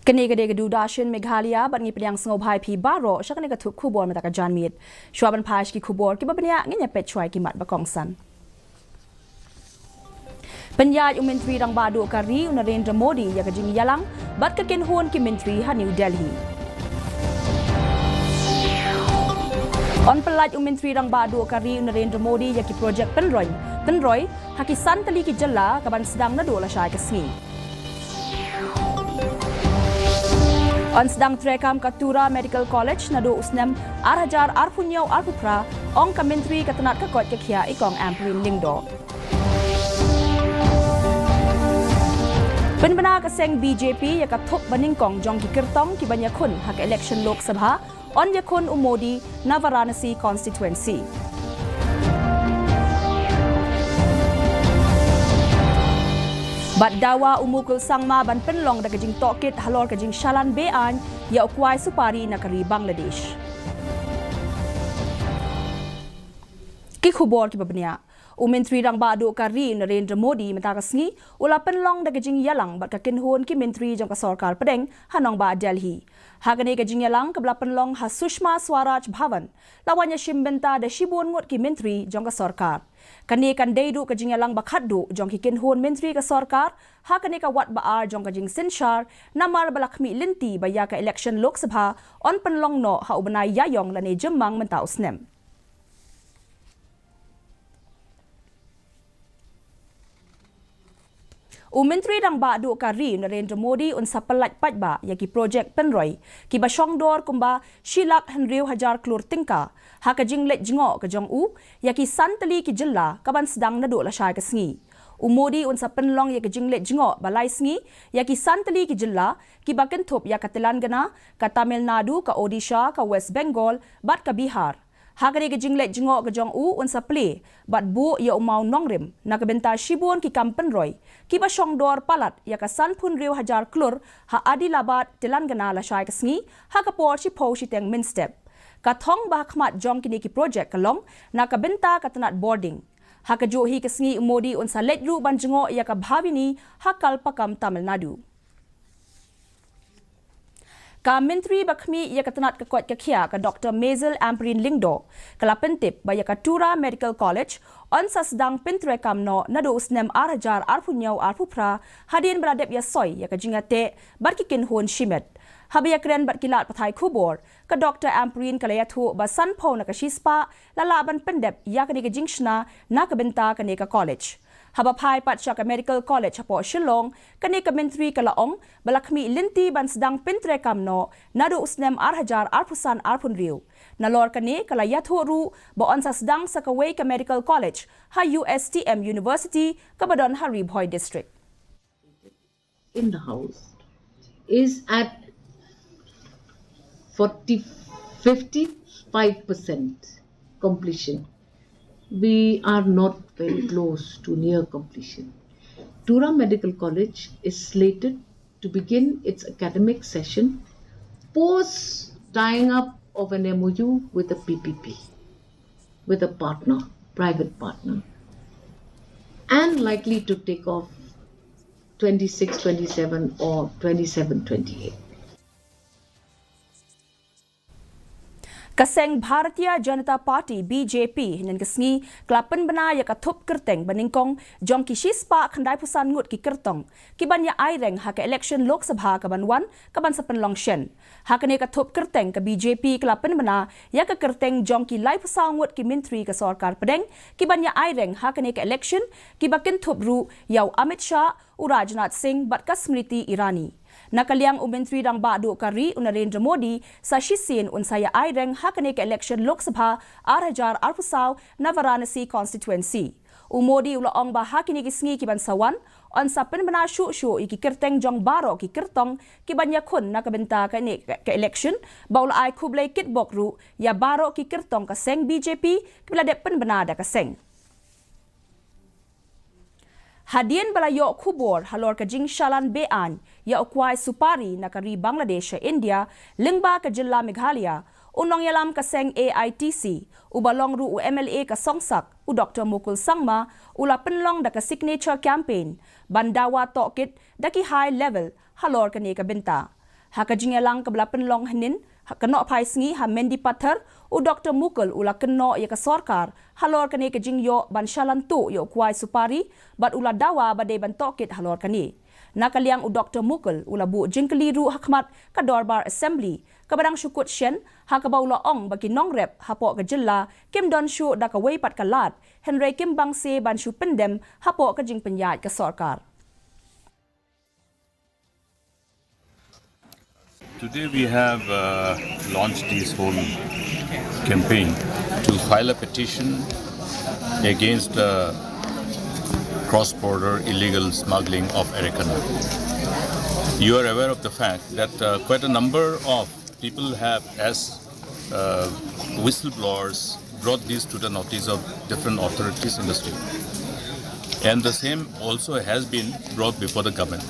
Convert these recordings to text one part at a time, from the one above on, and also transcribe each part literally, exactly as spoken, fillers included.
Kane ka dei ka Doordarshan Meghalaya bad ngi pdiang sngewbha ïa phi baroh sha kane ka thup khubor mynta ka janmiet. Shuwa ban phai sha ki khubor kiba bniah, ngin ïa peit shuwa ïa ki mat ba kongsan. Pynïaid u Myntri Rangbah Duh ka ri u Narendra Modi ïa ka jingïalang bad ka kynhun ki myntri ha New Delhi. Yn pyllait u Myntri Rangbah Duh ka ri u Narendra Modi ïa ki projek pynroi, pynroi ha ki san tylli ki jylla kaban sdang naduh lashai ka sngi. Yn sdang treikam ka Tura Medical College naduh u snem ar hajar arphew hynñiew arphew phra, ong ka Myntri ka tnat ka koit ka khiah i Kong Ampareen Lyngdoh. Pynbna ka seng B J P ïa ka thup ba nyngkong jong ki kyrtong kiban ïakhun ha ka election Lok Sabha, yn ïakhun u Modi na Varanasi constituency. Bad dawa u Mukul Sangma ban pynlong da ka jingtohkit halor ka jingshalan be-aiñ ïa u kwai supari na ka ri Bangladesh. Ki khubor kiba bniah. U Myntri Rangbah Duh ka ri Narendra Modi mynta ka sngi u la pynlong da ka jingïalang bad ka kynhun ki myntri jong ka sorkar pdeng ha nongbah Delhi. Ha kane ka jingïalang kaba la pynlong ha Sushma Swaraj Bhavan, la wan ïashim bynta da shibun ngut ki myntri jong ka sorkar. Kane kan dei ruh ka jingïalang ba khatduh jong ki kynhun myntri ka sorkar ha kane ka wat ba ar jong ka jingsynshar, namar ba la khmih lynti ba ïa ka election Lok Sabha yn pynlong noh ha u bnai Ïaïong lane Jymmang mynta u snem. U Myntri Rangbah Duh ka ri Narendra Modi un sa pyllait paidbah ïa ki projek pynroi kiba shongdor kumba shi lak hynriew hajar klur tyngka ha ka jingleit jngoh ka jong u ïa ki san tylli ki jylla kaban sdang naduh lashai ka sngi. U Modi un sa pynlong ïa ka jingleit jngoh ba lai sngi ïa ki san tylli ki jylla kiba kynthup ïa ka Telangana, ka Tamil Nadu, ka Odisha, ka West Bengal bad ka Bihar. Ha kane ka jingleit jngoh ka jong u un sa plie bad buh ïa u mawnongrim na ka bynta shibun ki kam pynroi kiba shongdor palat ïa ka sanphew hynriew hajar klur ha Adilabad, Telangana lashai ka sngi ha ka por shiphew shiteng mynstep. Ka thong ba ha khmat jong kine ki projek ka long na ka bynta ka tnat bording. Ha kajuh hi ka sngi u Modi un sa leit ruh ban jngoh ïa ka Bhavini ha Kalpakkam, Tamil Nadu. Ka Myntri ba khmih ïa ka tnat ka koit ka khiah ka Doktor Mazel Ampareen Lyngdoh ka la pyntip ba ïa ka Tura Medical College yn sa sdang pyntreikam noh naduh u snem ar hajar arphew hynñiew arphew phra hadien ba la dep ïasoi ïa ka jingïateh bad ki kynhun shimet. Haba ïakren bad ki lad pathai khubor, ka Doktor Ampareen ka la ïathuh ba sanphew na ka shispah la lah ban pyndep ïa kane ka jingshna na ka bynta kane ka college. Haba phai pat sha ka Medical College hapoh Shillong, kane ka Myntri ka la ong ba la khmih lynti ban sdang pyntreikam noh naduh u snem ar hajar arphew san arphew hynriew. Nalor kane ka la ïathuh ruh ba yn sa sdang sa kawei ka Medical College ha U S T M University kaba don ha Ri Bhoi District. In the house is at forty, fifty-five percent completion. We are not very close to near completion. Tura Medical College is slated to begin its academic session post tying up of an M O U with the P P P, with a partner, private partner, and likely to take off twenty-six twenty-seven or twenty-seven twenty-eight. Ka seng Bharatiya Janata Party, B J P, hynnin ka sngi ka la pynbna ïa ka thup kyrteng ba nyngkong jong ki shispah khyndai phew san ngut ki kyrtong kiban ïa aireng ha ka election Lok Sabha kaban wan, kaban sa pynlong shen. Ha kane ka thup kyrteng ka B J P ka la pynbna ïa ka kyrteng jong ki lai phew saw ngut ki myntri ka sorkar pdeng kiban ïa aireng ha kane ka election, kiba kynthup ruh ïa u Amit Shah, u Rajnath Singh bad ka Smriti Irani. Na ka liang u Myntri Rangbah Duh ka ri u Narendra Modi sa shisien un sa ïa aireng ha kane ka election Lok Sabha ar hajar arphew saw na Varanasi constituency. U Modi u la ong ba ha kine ki sngi kiban sa wan, yn sa pynbna shuh shuh ïa ki kyrteng jong baroh ki kyrtong kiban ïakhun na ka bynta kane ka election, bad u la ai khublei kitbok ruh ïa baroh ki kyrtong ka seng B J P kiba la dep pynbna da ka seng. Hadien ba la ïoh khubor halor ka jingshalan be-aiñ ïa u kwai supari na ka ri Bangladesh sha India lyngba ka jylla Meghalaya, u nongïalam ka seng A I T C, uba long ruh u M L A ka Songsak, u Doktor Mukul Sangma, u la pynlong da ka Signature Campaign ban dawa tohkit da ki high level halor kane ka bynta. Ha ka jingïalang kaba la pynlong hynnin, ha ka Nohphaisngi ha Mendipathar, u Doktor Mukul u la kynnoh ïa ka sorkar halor kane ka jingïoh ban shalan tuh ïa u kwai supari, bad u la dawa ba dei ban tohkit halor kane. Na ka liang u Doktor Mukul u la buh jingkylli ruh ha khmat ka Dorbar Assembly kaba dang shu kut shen, ha kaba u la ong ba ki nongrep hapoh ka jylla kim don shuh da kawei pat ka lad, hynrei kim bang se ban shu pyndem hapoh ka jingpynïaid ka sorkar. Today we have uh, launched this whole campaign to file a petition against the cross-border illegal smuggling of Areca nut. You are aware of the fact that uh, quite a number of people have, as uh, whistleblowers, brought this to the notice of different authorities in the state. And the same also has been brought before the government.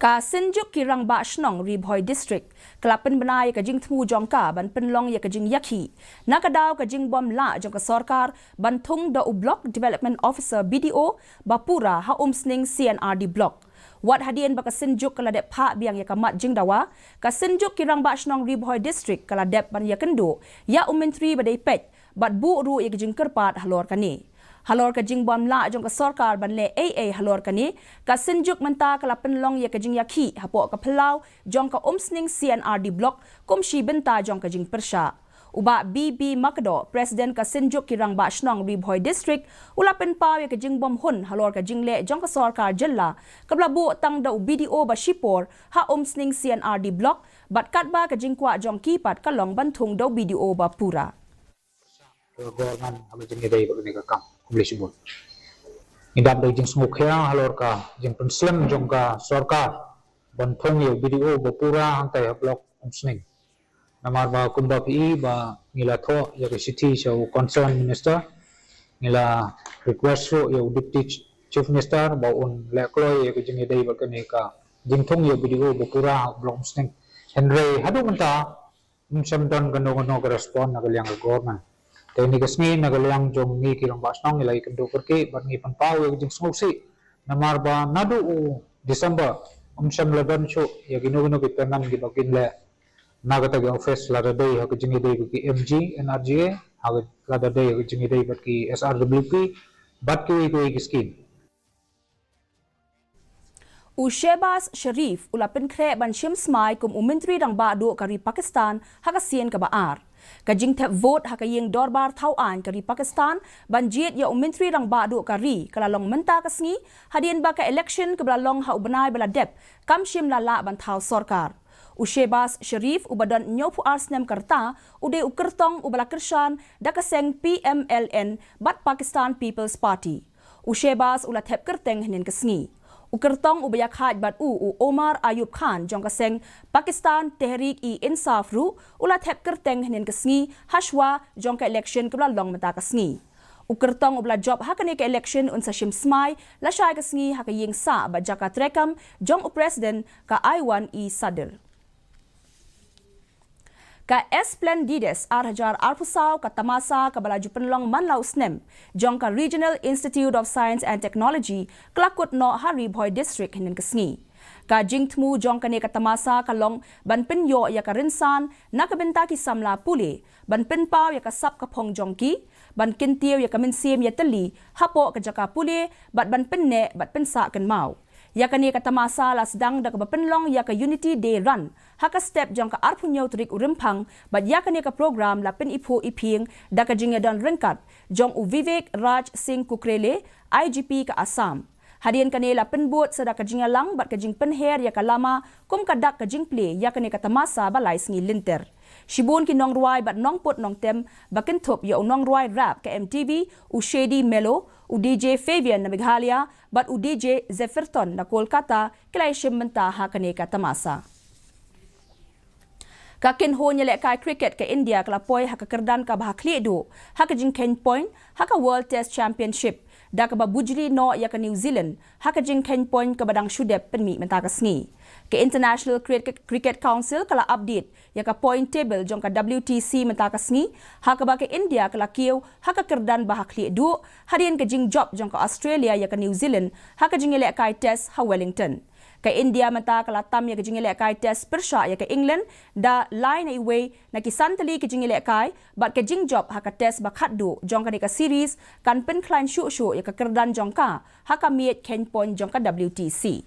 Ka Synjuk ki Rangbah Shnong Ri Bhoi District ka la pynbna ïa ka jingthmu jong ka ban pynlong ïa ka jingïakhih na ka daw ka jingbym lah jong ka sorkar ban thung da u Block Development Officer, B D O, ba pura ha Umsning C and R D Block. Wat hadien ba ka Synjuk ka la dep phah biang ïa ka mat jingdawa, ka Synjuk ki Rangbah Shnong Ri Bhoi District ka la dep ban ïakynduh ïa u Myntri ba dei peit bad buh ruh ïa ka jingkyrpad halor kane. Halor ka jingbym lah jong ka sorkar ban leh ei ei halor kane, ka Synjuk mynta ka la pynlong ïa ka jingïakhih hapoh ka phyllaw jong ka Umsning C and R D Block kum shi bynta jong ka jingpyrshah. U Bah B B Makdoh, President ka Synjuk ki Rangbah Shnong Ri Bhoi District, u la pynpaw ïa ka jingbymhun halor ka jingleh jong ka sorkar jylla kaba la buh tang da u B D O ba shipor ha Umsning C and R D Block, bad katba ka jingkwah jong ki pat ka long ban thung da u B D O ba pura. Government ha ka jingïadei bad kane ka kam. Khublei shibun. Ngi dap da ka jingsngewkhia halor ka jingpynslem jong ka sorkar ban thung ïa u B D O ba pura hangtai ha Block Umsning. Namar ba kumba phi i ba ngi la thoh ïa ka shithi sha u Concerned Minister, ngi la request ruh ïa u Deputy Chief Minister ba un leh kloi ïa ka jingïadei bad kane ka jingthung ïa u B D O ba pura ha Block Umsning. Hynrei haduh mynta ym shym don kano kano ka respond na ka liang ka government. Te kane ka sngi na ka liang jong ngi ki Rangbah Shnong ngi la ïakynduh kyrkieh bad ngi pynpaw ïa ka jingsngewsih namar ba naduh u December ym shym la don shuh ïa kino kino ki payment kiba kin leh na kata ka office, lada dei ha ka jingïadei bad ki M G N R G A, ha ka, lada dei ha ka jingïadei bad ki S R W P bad kiwei kiwei ki scheme. U Shehbaz Sharif u la pynkhreh ban shim smai kum u Myntri Rangbah Duh ka ri Pakistan ha ka sien kaba ar. Ka jingthep vote ha ka ïing dorbar thaw aiñ ka ri Pakistan ban jied ïa u Myntri Rangbah Duh ka ri ka la long mynta ka sngi, hadien ba ka election kaba la long ha u bnai ba la dep kam shym la lah ban thaw sorkar. U Shehbaz Sharif uba don hynñiewphew ar snem ka rta u dei u kyrtong uba la kyrshan da ka seng P M L N bad Pakistan People's Party. U Shehbaz u la thep kyrteng hynnin ka sngi. U kyrtong uba ïakhaid bad u, u Omar Ayub Khan jong ka seng Pakistan Tehreek-e-Insaf ruh u la thep kyrteng hynnin ka sngi hashwa jong ka election kaba la long mynta ka sngi. U kyrtong uba la jop ha kane ka election un sa shim smai lashai ka sngi ha ka ïing sah bad jaka treikam jong u President ka Aiwan-e-Sadr. Ka Esplendides ar hajar arphew saw, ka tamasa kaba la ju pynlong man la u snem jong ka Regional Institute of Science and Technology, ka la kut noh ha Ri Bhoi District hynnin ka sngi. Ka jingthmu jong kane ka tamasa ka long ban pynïoh ïa ka rynsan na ka bynta ki samla pule, ban pynpaw ïa ka sap ka phong jong ki, ban kyntiew ïa ka mynsiem ïatylli hapoh ka jaka pule, bad ban pynneh bad pynsah kynmaw. Ïa kane ka tamasa la sdang da kaba pynlong ïa ka Unity Day Run ha ka step jong ka arphew hynñiew tarik u Rymphang, bad ïa kane ka program la pyniphuh iphieng da ka jingïadon ryngkat jong u Vivek Raj Singh Kukrele, I G P ka Assam. Hadien kane la pynbud sa da ka jingïalang bad ka jingpynher ïa ka lama kum ka dak ka jingplie ïa kane ka tamasa ba lai sngi lynter. Shibun ki nongrwai bad nongput nongtem ba kynthup ïa u nongrwai rap ka M T V, u Shady Mellow, u D J Fabian na Meghalaya, bad u D J Zephyr Ton na Kolkata, ki la ïashim bynta ha kane ka tamasa. Ka kynhun ïalehkai cricket ka India ka la poi ha ka kyrdan kaba ha khlieh duh ha ka jingkheiñ point ha ka World Test Championship, da kaba bujli noh ïa ka New Zealand ha ka jingkheiñ point kaba dang shu dep pynmih mynta ka sngi. Ka International Cricket, Cricket Council ka la update ïa ka point table jong ka W T C mynta ka sngi, ha kaba ka India ka la kiew ha ka kyrdan ba ha khlieh duh hadien ka jingjop jong ka Australia ïa ka New Zealand ha ka jingïalehkai Test ha Wellington. Ka India mynta ka la tam ïa ka jingïalehkai test pyrshah ïa ka England da lai na iwei na ki san tylli ki jingïalehkai, bad ka jingjop ha ka test ba khatduh jong kane ka series kan pynkhlaiñ shuh shuh ïa ka kyrdan jong ka ha ka miej kheiñ point jong ka W T C.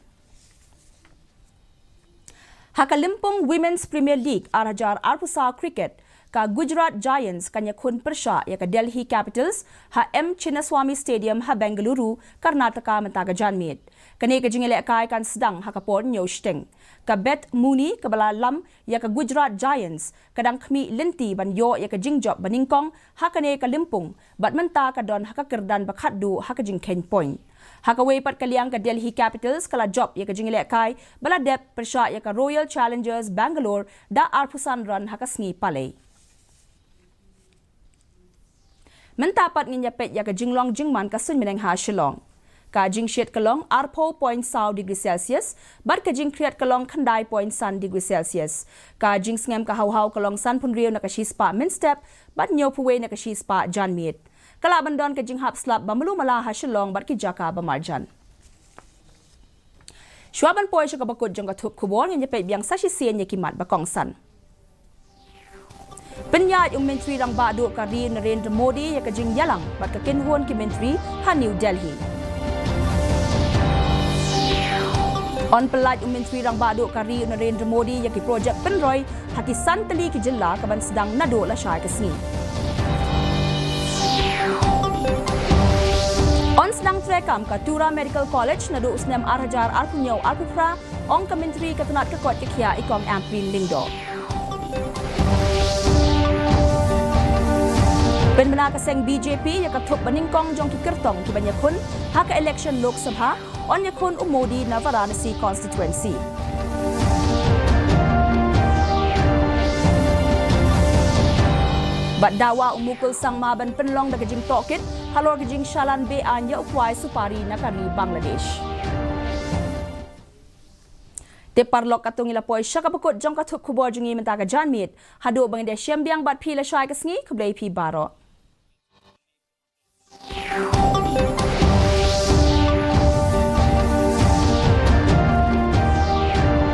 Ha ka lympung Women's Premier League ar hajar arphew saw cricket, ka Gujarat Giants kan ïakhun pyrshah ïa ka Delhi Capitals ha M Chinnaswamy Stadium ha Bengaluru, Karnataka mynta ka janmiet. Kane ka jingïalehkai kan sdang ha ka por hynñiew shiteng. Ka Beth Mooney kaba la lam ïa ka Gujarat Giants ka dang khmih lynti ban ïoh ïa ka jingjop banyngkong ha kane ka lympung, bad mynta ka don ha ka kyrdan ba khatduh ha ka jingkheiñ point. Ha kawei pat ka liang, ka Delhi Capitals ka la jop ïa ka jingïalehkai ba la dep pyrshah ïa ka Royal Challengers Bangalore da arphew san run ha ka sngi Palei. Mynta pat ngin ïa peit ïa ka jinglong jingman ka suiñbneng ha Shillong. Ka jingshit ka long arphew point saw degree Celsius, bad ka jingkhriat ka long khyndai point san degree Celsius. Ka jingsngem ka haw haw ka long sanphew hynriew na ka shispah mynstep, bad hynñiewphew wei na ka shispah janmiet. Ka lah ban don ka jinghap slap ba malu mala ha Shillong bad ki jaka ba marjan. Shuwa ban poi sha kaba kut jong ka thup khubor, ngin ïa peit biang sa shisien ïa ki mat ba kongsan. Pynïaid u Myntri Rangbah Duh ka ri Narendra Modi ïa ka jingïalang bad ka kynhun ki myntri ha New Delhi. Yn pyllait u Myntri Rangbah Duh ka ri Narendra Modi ïa ki projek pynroi ha ki san tylli ki jylla kaban sdang naduh lashai ka sngi. Yn sdang treikam ka Tura Medical College naduh u snem ar hajar arphew hynñiew arphew phra, ong ka Myntri ka tnat ka koit ka khiah i Kong Ampareen Lyngdoh. Pynbna ka seng B J P ïa ka thup banyngkong jong ki kyrtong kiban ïakhun ha ka election Lok Sabha, yn ïakhun u Modi na Varanasi constituency. Bad dawa u Mukul Sangma ban pynlong da ka jingtohkit halor ka jingshalan be-aiñ ïa u kwai supari na ka ri Bangladesh. Te paralok, katto ngi la poi sha kaba kut jong ka thup khubor jong ngi mynta ka janmiet. Haduh ban ïadei shem biang bad phi lashai ka sngi, khublei phi baroh.